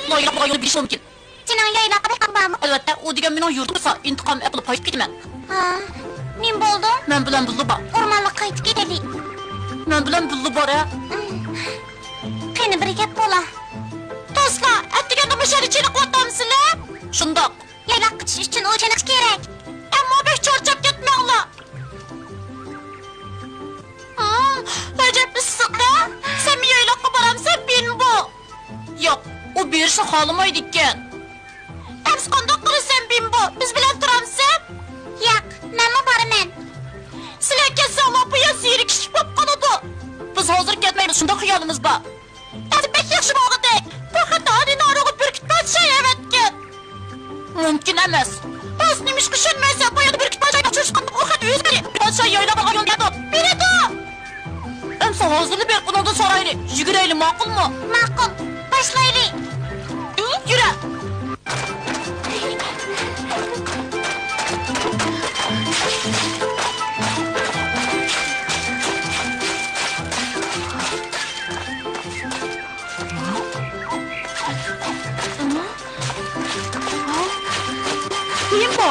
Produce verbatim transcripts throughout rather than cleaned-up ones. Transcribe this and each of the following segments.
لايىق بولغان يولنى بىلىشى مۇمكىن. سېنىڭ يايلاققا بېقىڭ بارمۇ؟ ئەلۋەتتە، ئۇ دېگەن مېنىڭ يۇرتۇم بولسا، ئىنتىقام ئېلىپ قايتىپ كېتىمەن. ھا، نېمە بولدۇڭ؟ مەن بىلەن بىللە بار. ئورمانلىققا قايتىپ كېتەيلى. مەن بىلەن بىللە بار، ھە؟ قېنى، بىر گەپ بولا. دوستلار، ئەتىگەندە مۇشۇ يەردە چېنىقىۋاتامسىلەر؟ شۇنداق. يايلاققا چىقىش ئۈچۈن ئۇ چېنىقىش كېرەك. ئەمما بەك چارچاپ كەتمەڭلار. ھىم، ئەجەب ئىسسىق-دە. سەن يايلاققا بارامسەن، بىمبو؟ ياق، ئۇ بېرىشنى خالىمايدىكەن. ئەمسە قانداق قىلىسەن، بىمبو؟ بىز بىلەن تۇرامسەن؟ ياق، مەنمۇ بارىمەن. سىلەر كەتسەڭلار، بۇ يەر زېرىكىشلىك بولۇپ قالىدۇ. بىز ھازىر كەتمەيمىز، شۇنداق خىيالىمىز بار. ئەمدى بەك ياخشى بولغۇدەك. بۇ خەت ھادى نارۇغا بۈركۈت پادىشاھ ئەۋەتكەن. مۇمكىن ئەمەس. بىز نېمىشقا ئىشەنمەيسەن؟ بۇ يەردە بۈركۈت پادىشاھ ياخشى ئىشقان ئۇ خەت ئۆزى بېرىپ، پادىشاھ يايلاپ بارغان يولنى بېرىدۇ. بېرىدۇ! ئەمسە ھازىرلا بېرىپ ئۇنىڭدىن سورايلى. يۈگۈرەيلى، ماقۇلمۇ؟ ماقۇل. باشلايلى. يۈرە! بىمبو!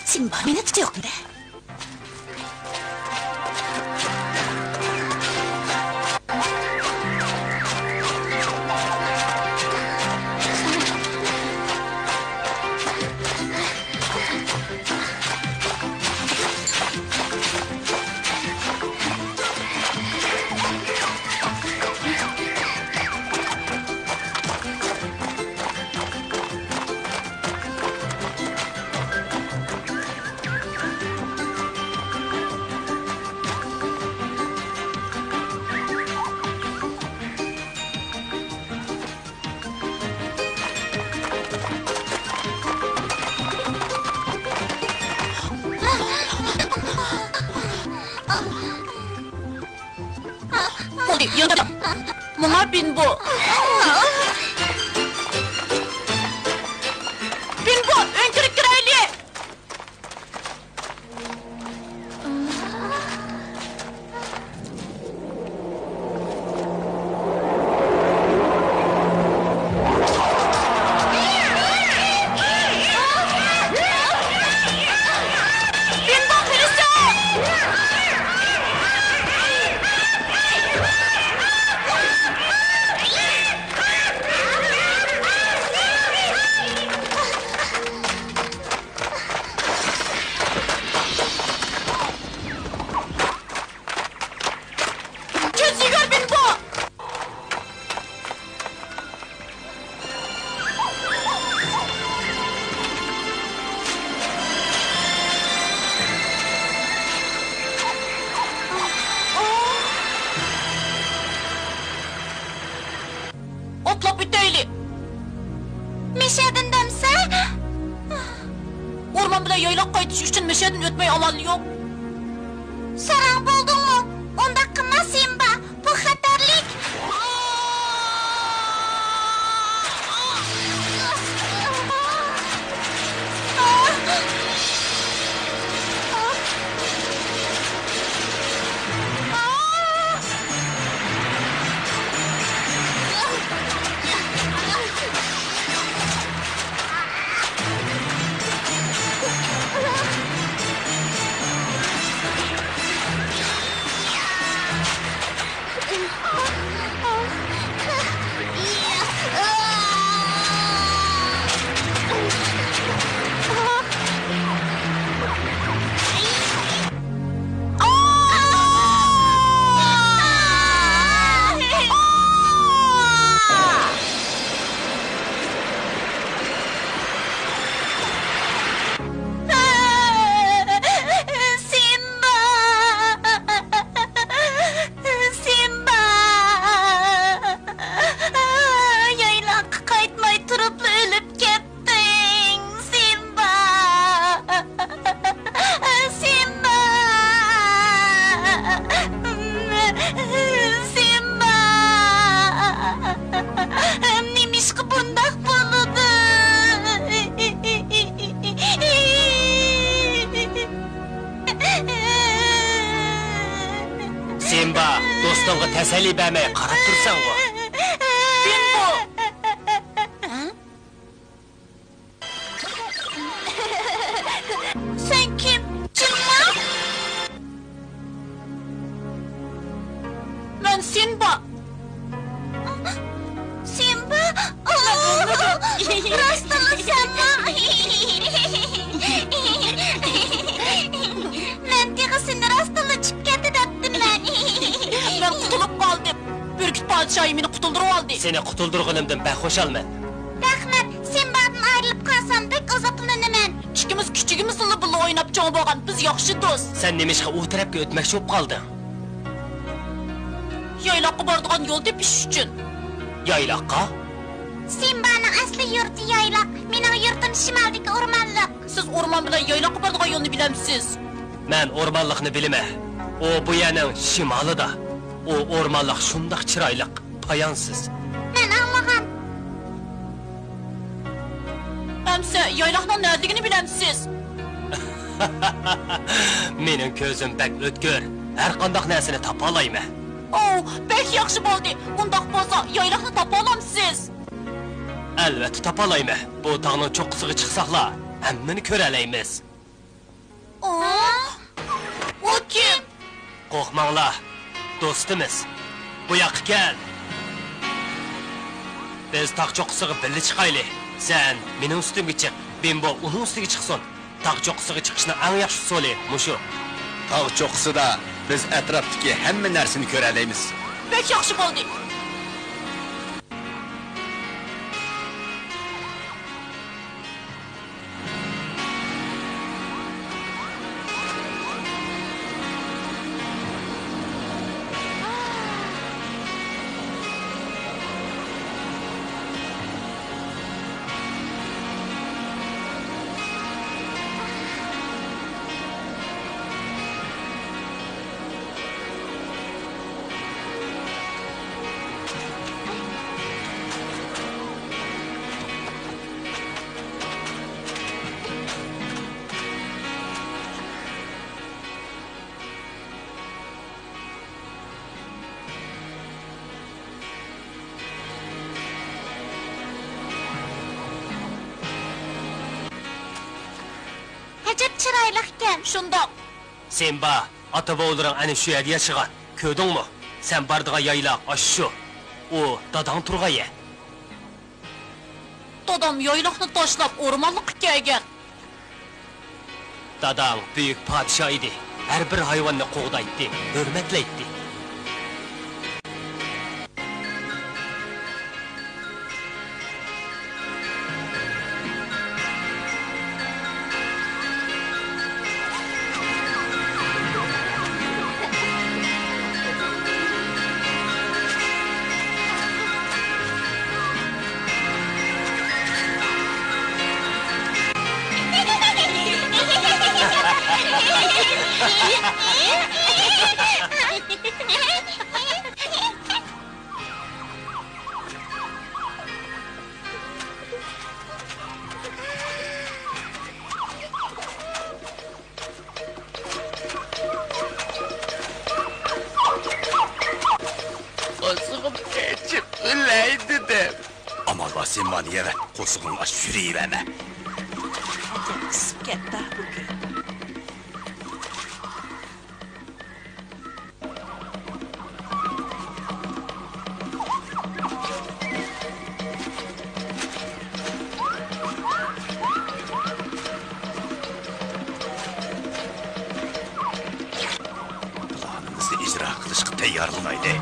سېنى بار مېنى تۇتۇۋاتقىنى. بولدى، ياندىم. ماڭا بىمبو. بىمبو، ئۆڭكۈرگە كىرەيلى. بىلەن يايلاققا قايتىش ئۈچۈن مەشەدىن ئۆتمەي ئامال يوق. ساراڭ بولدۇڭمۇ؟ ئۇنداق قىلما، سىمبا. بۇ خەتەرلىك. سىمبا! سىمبا! يايلاققا قايتماي تۇرۇپلا ئۆلۈپ كەتتىڭ، سىمبا! سىمبا! سىمبا! نېمىشقا بۇنداق بولىدۇ؟ سىمبا، دوستۇڭغا تەسەللى بەرمەي قاراپ تۇرساڭغۇ. بىمبو! سەن كىم؟ جىنما؟ مەن سىمبا. سىمبا؟ راستتىنلا سەنما؟ مەن تېخى سېنى راستتىنلا چىقىپ كەتتى دەپتىمەن. مەن قۇتۇلۇپ قالدىم. بۈركۈت پادىشاھى مېنى قۇتۇلدۇرۇۋالدى. سېنى قۇتۇلدۇرغىنىمدىن بەك خۇشالمەن. رەھمەت، سىمبادىن ئايرىلىپ قالسام بەك ئازابلىنىمەن. ئىككىمىز كىچىكىمىزدىنلا بىللە ئويناپ چوڭ بولغان، بىز ياخشى دوست. سەن نېمىشقا ئۇ تەرەپكە ئۆتمەكچى بولۇپ قالدىڭ؟ يايلاققا بارىدىغان يول تېپىش ئۈچۈن. يايلاققا؟ سىمبانىڭ ئەسلى يۇرتى يايلاق، مېنىڭ يۇرتۇم شىمالدىكى ئورمانلىق. سىز ئورمان بىلەن يايلاققا بارىدىغان يولنى بىلەمسىز؟ مەن ئورمانلىقنى بىلىمەن. ئۇ بۇ يەرنىڭ شىمالىدا. ئۇ ئورمانلىق شۇنداق چىرايلىق، پايانسىز. مەن ئاڭلىغان. ئەمسە يايلاقنىڭ نەدىلىكىنى بىلەمسىز؟ مېنىڭ كۆزۈم بەك ئۆتكۈر، ھەر قانداق نەرسىنى تاپالايمەن. ئوۋ، بەك ياخشى بولدى. ئۇنداق بولسا يايلاقنى تاپالامسىز؟ ئەلۋەتتە تاپالايمەن. بۇ تاغنىڭ چوققىسىغا چىقساقلا، ھەممىنى كۆرەلەيمىز. ئۇ؟ ئۇ كىم؟ قورقماڭلار، دوستىمىز. بۇ ياققا كەل. بىز تاغ چوققىسىغا بىللە چىقايلى. سەن مېنىڭ ئۈستۈمگە چىق، بىمبو ئۇنىڭ ئۈستىگە چىقسۇن. تاغ چوققىسىغا چىقىشنىڭ ئەڭ ياخشى ئۇسۇلى مۇشۇ. تاغ چوققىسىدا بىز ئەتراپتىكى ھەممە نەرسىنى كۆرەلەيمىز. بەك ياخشى بولدى. ئەجەب چىرايلىقكەن. شۇنداق. سىمبا، ئاتا-بوۋىلىرىڭ ئەنە شۇ يەردە ياشىغان. كۆردۈڭمۇ؟ سەن بارىدىغان يايلاق ئاشۇ شۇ. ئۇ داداڭ تۇرغان يەر. دادام يايلاقنى تاشلاپ ئورمانلىققا كەلگەن. داداڭ بۈيۈك پادىشاھ ئىدى. ھەر بىر ھايۋاننى قوغدايتتى، ھۆرمەتلەيتتى. ئاسىماننى يەۋە، قورسىقىڭنى ئاچ، يۈرۈۋەرمە. ئىسسىپ كەتتى بۇ كۈن. پىلانىمىزنى ئىجرا قىلىشقا تەييارلىنايلى.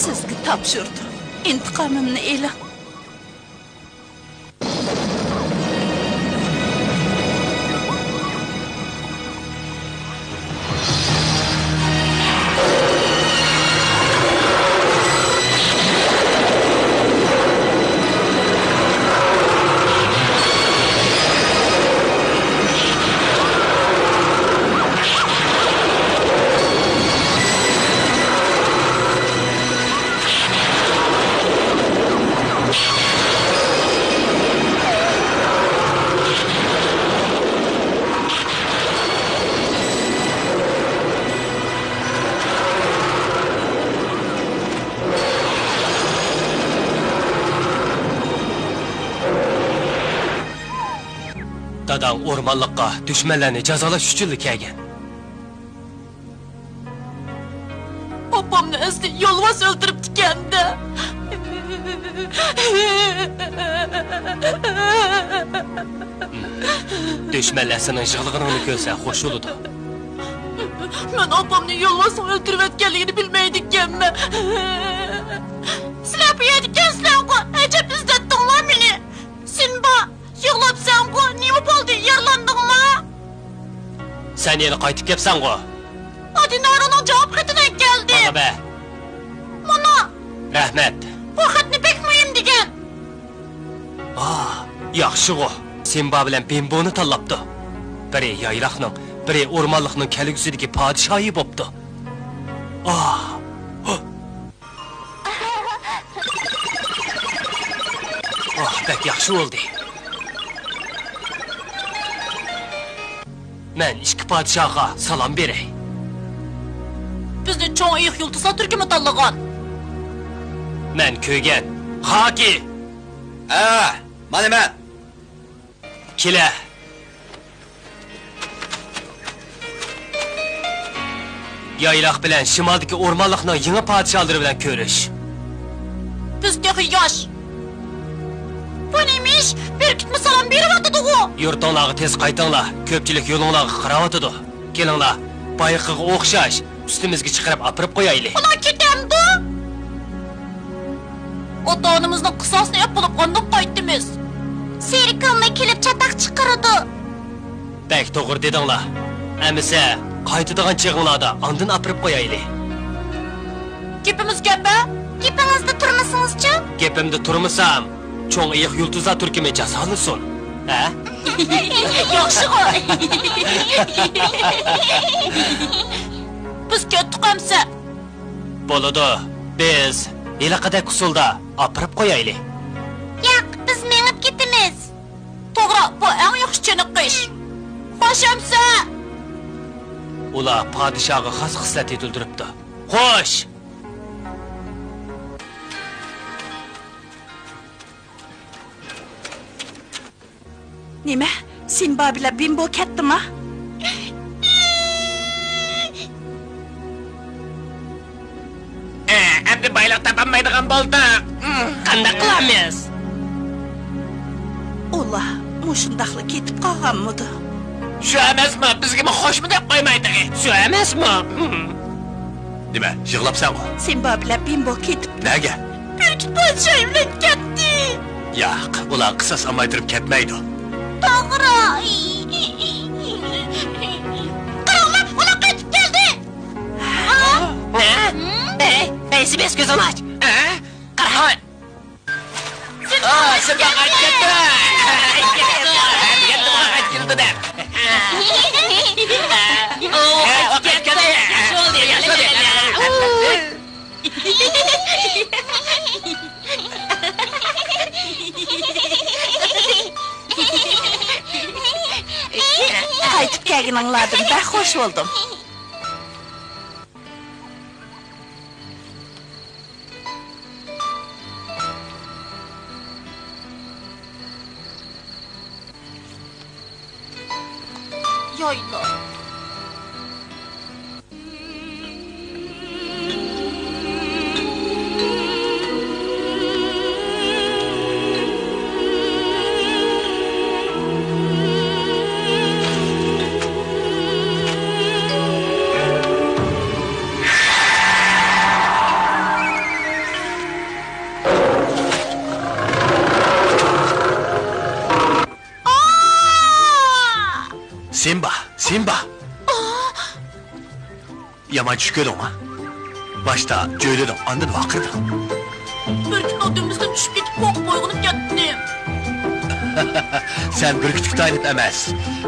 سىزگە تاپشۇردۇم. ئىنتىقامىمنى ئېلىڭ. داداڭ ئورمانلىققا دۈشمەنلەرنى جازالاش ئۈچۈنلا كەلگەن. ئاپامنى ئەسلى يولۋاس ئۆلتۈرۈپتىكەن-دە. دۈشمەنلەر سېنىڭ يىغلىغىنىڭنى كۆرسە خوش بولىدۇ. مەن ئاپامنى يولۋاسنىڭ ئۆلتۈرۈۋەتكەنلىكىنى بىلمەيدىكەنمەن. سىلەر بۇ يەردىكەنسىلەرغۇ؟ ئەجەب ئىزدەتتىڭلار مېنى. سىمبا، يىغلاپسەنغۇ؟ نېمە بولدى؟ يارىلاندىڭمۇ؟ سەن يەنە قايتىپ كەپسەنغۇ؟ ئادىنارۇنىڭ جاۋاب خېتىنى ئەكەلدى. ماڭا بەر. مانا. رەھمەت. بۇ خەتنى بەك مۇھىم دېگەن. ئاھ، ياخشىغۇ. سىمبا بىلەن بىمبونى تاللاپتۇ. بىرى يايلاقنىڭ، بىرى ئورمانلىقنىڭ كەلگۈسىدىكى پادىشاھى بوپتۇ. ئاھ. ئاھ، بەك ياخشى بولدى. مەن ئىككى پادىشاھقا سالام بېرەي. بىزنى چوڭ ئېيىق يۇلتۇزلار تۈركۈمى تاللىغان. مەن كۆرگەن. خاكى! ھە، مانا مەن. كېلە. يايلاق بىلەن شىمالدىكى ئورمانلىقنىڭ يېڭى پادىشاھلىرى بىلەن كۆرۈش. بىز تېخى ياش. بۇ نېمە ئىش؟ بۈركۈتمۇ سالام بېرىۋاتىدىغۇ. يۇرتۇڭلارغا تېز قايتىڭلار، كۆپچىلىك يولۇڭلارغا قاراۋاتىدۇ. كېلىڭلار، بايىقىغا ئوخشاش، ئۈستىمىزگە چىقىرىپ ئاپىرىپ قويايلى. ئۇلار كېتەمدۇ؟ ئاتا-ئانىمىزنىڭ قىساسىنى ئېلىپ بولۇپ، ئاندىن قايتىمىز. سېرىكالماي كېلىپ چاتاق چىقىرىدۇ. بەك توغرا دېدىڭلار. ئەمىسە، قايتىدىغان چېغىڭلاردا ئاندىن ئاپىرىپ قويايلى. گېپىمىز گەپە؟ گېپىڭىزدە تۇرمىسىڭىزچۇ؟ گېپىمدە تۇرمىسام، چوڭ ئېيىق يۇلتۇزلار تۈركۈمى جازالىسۇن. ھە؟ ياخشىغۇ. بىز كەتتۇق ئەمسە. بولىدۇ. بىز ھېلىقىدەك ئۇسۇلدا ئاپىرىپ قويايلى. ياق، بىز مېڭىپ كېتىمىز. توغرا، بۇ ئەڭ ياخشى چېنىقىش. خوش ئەمسە! ئۇلار پادىشاھقا خاس خىسلەت يېتىلدۈرۈپتۇ. خوش! نېمە؟ سىمبا بىلەن بىمبو كەتتىما؟ ئە، ئەمدى بايلىق تاپالمايدىغان بولدۇق. قانداق قىلامىز؟ ئۇلار مۇشۇنداقلا كېتىپ قالغانمىدۇ؟ شۇ ئەمەسمۇ، بىزگىمۇ خوشمۇ دەپ قويمايدىغى؟ شۇ ئەمەسمۇ؟ نېمە، يىغلاپسەنغۇ؟ سىمبا بىلەن بىمبو كېتىپ. نەگە؟ بۈركۈت پادىشاھ بىلەن كەتتى. ياق، ئۇلار قىساس ئالماي تۇرۇپ كەتمەيدۇ. توغرا. قاراڭلار، ئۇلار قايتىپ كەلدى. ھە؟ ھەي، ھەي، سىبىس، كۆزۈڭنى ئاچ. ھە؟ قارا. سىمبا قايتىپ كەتتى. قايتىپ كەتتى. قايتىپ كەلدى دەپ. ئۇ قايتىپ كەتتى. ياخشى بولدى، ياخشى بولدى. قايتىپ كەلگىنىڭلاردىن بەك خوش بولدۇم. يايلاق. سىمبا، سىمبا! يامان چۈش كۆردۈڭما؟ باشتا جۆيلىدىڭ، ئاندىن ۋارقىرىدىڭ. بۈركۈتنىڭ دۈمبىسىدىن چۈشۈپ كېتىپ، قورقۇپ ئويغىنىپ كەتتىم. سەن بۈركۈتكە تايىنىپ ئەمەس،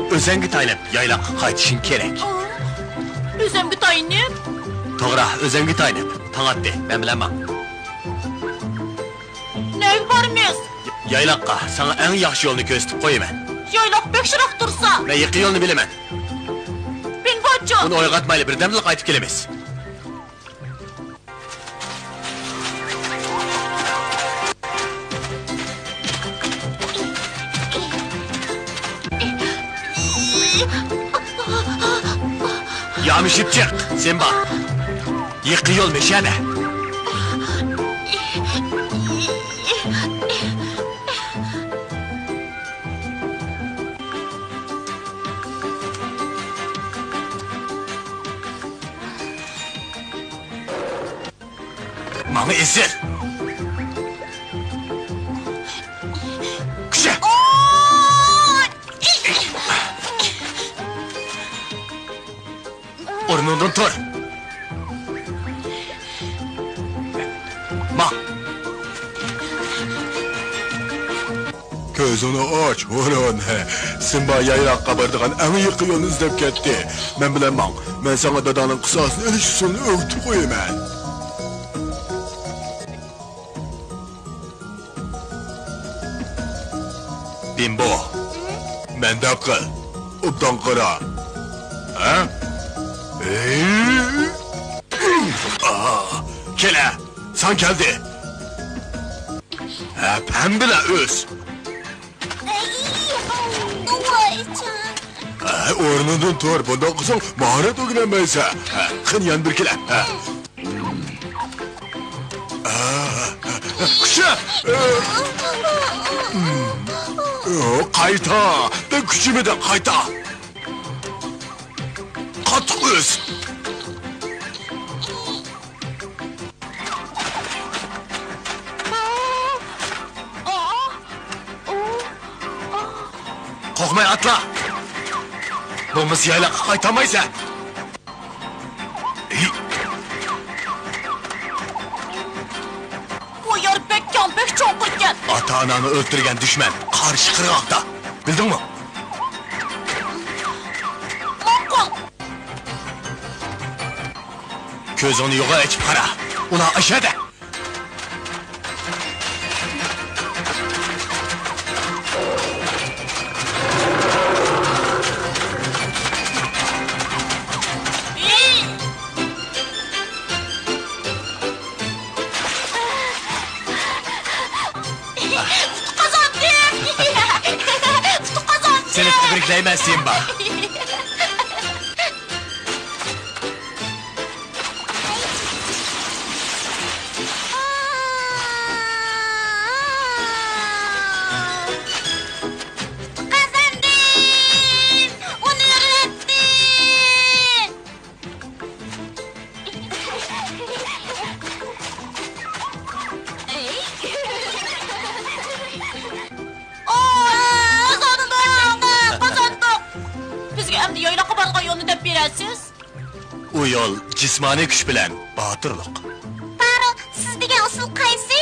ئۆزەڭگە تايىنىپ يايلاققا قايتىشىڭ كېرەك. ئۆزەمگە تايىنىپ؟ توغرا، ئۆزەڭگە تايىنىپ. تاڭ ئاتتى، مەن بىلەن ماڭ. نەگە بارىمىز؟ يايلاققا، ساڭا ئەڭ ياخشى يولنى كۆرسىتىپ قويىمەن. يايلاق بەك يىراق تۇرسا. مەن يېقىن يولنى بىلىمەن. بىمبوچۇ. ئۇنى ئويغاتمايلى، بىردەمدىلا قايتىپ كېلىمىز. يامىشىپ چىق، سىمبا. يېقىن يول مەشەدە. ماڭا ئېسىل! كۈچە! ئورنۇڭدىن تۇر! ماڭ! كۆزۈڭنى ئاچ، ھۇرۇن. سىمبا يايلاققا بارىدىغان ئەڭ يېقىن يولنى ئىزدەپ كەتتى. مەن بىلەن ماڭ. مەن ساڭا داداڭنىڭ قىساسىنى ئېلىش ئۇسۇلىنى ئۆگىتىپ قويىمەن. بىمبو، مەندەك قىل. ئوبدان قارا. ھە؟ ئاھ، كېلە، ساڭا كەلدى. ھە، پەم بىلەن ئۆس. ھە، ئورنۇڭدىن تۇر، بۇنداق قىلساڭ ماھارەت ئۆگىنەلمەيسەن. ھە، قېنى يەنە بىر كېلە. ھە. كۈچە! قايتا! بەك كۈچىمىدى، قايتا! قاتتىق ئۆس! قورقماي ئاتلا! بولمىسا يايلاققا قايتالمايسەن! ئاناڭنى ئۆلتۈرگەن دۈشمەن قارشى قىرغاقتا. بىلدىڭمۇ؟ ماقۇل. كۆزۈڭنى يوغان ئېچىپ قارا. ئۇلار ئاشۇ يەردە. ئۇتۇق قازاندىم! ئۇتۇق قازاندىم! سېنى تەبرىكلەيمەن، سىمبا! قازاندىم! ئۇنى ئۆگرەتتىم! قازاندۇق! قازاندۇق! بىزگە ئەمدى يايلاققا بارىدىغان يولنى دەپ بېرەرسىز؟ ئۇ يول جىسمانىي كۈچ بىلەن باتۇرلۇق. پارو، سىز دېگەن ئۇسۇل قايسى؟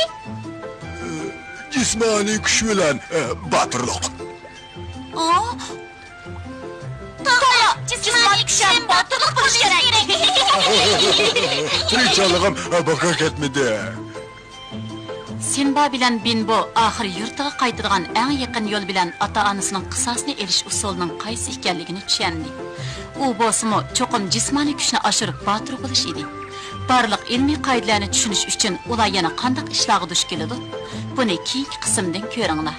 جىسمانىي كۈچ بىلەن، ئە، باتۇرلۇق. ئا؟ توغرا، جىسمانىي كۈچ ھەم باتۇرلۇق بولۇشى كېرەك. تىرىشچانلىقىم بىكار كەتمىدى. سىمبا بىلەن بىنبو ئاخىر يۇرتىغا قايتىدىغان ئەڭ يېقىن يول بىلەن ئاتا-ئانىسىنىڭ قىساسىنى ئېلىش ئۇسۇلىنىڭ قايسى ئىكەنلىكىنى چۈشەندى. ئۇ بولسىمۇ چوقۇم جىسمانىي كۈچنى ئاشۇرۇپ باتۇر بولۇش ئىدى. بارلىق ئىلمىي قائىدىلەرنى چۈشىنىش ئۈچۈن ئۇلار يەنە قانداق ئىشلارغا دۇچ كېلىدۇ؟ بۇنى كېيىنكى قىسىمدىن كۆرۈڭلار.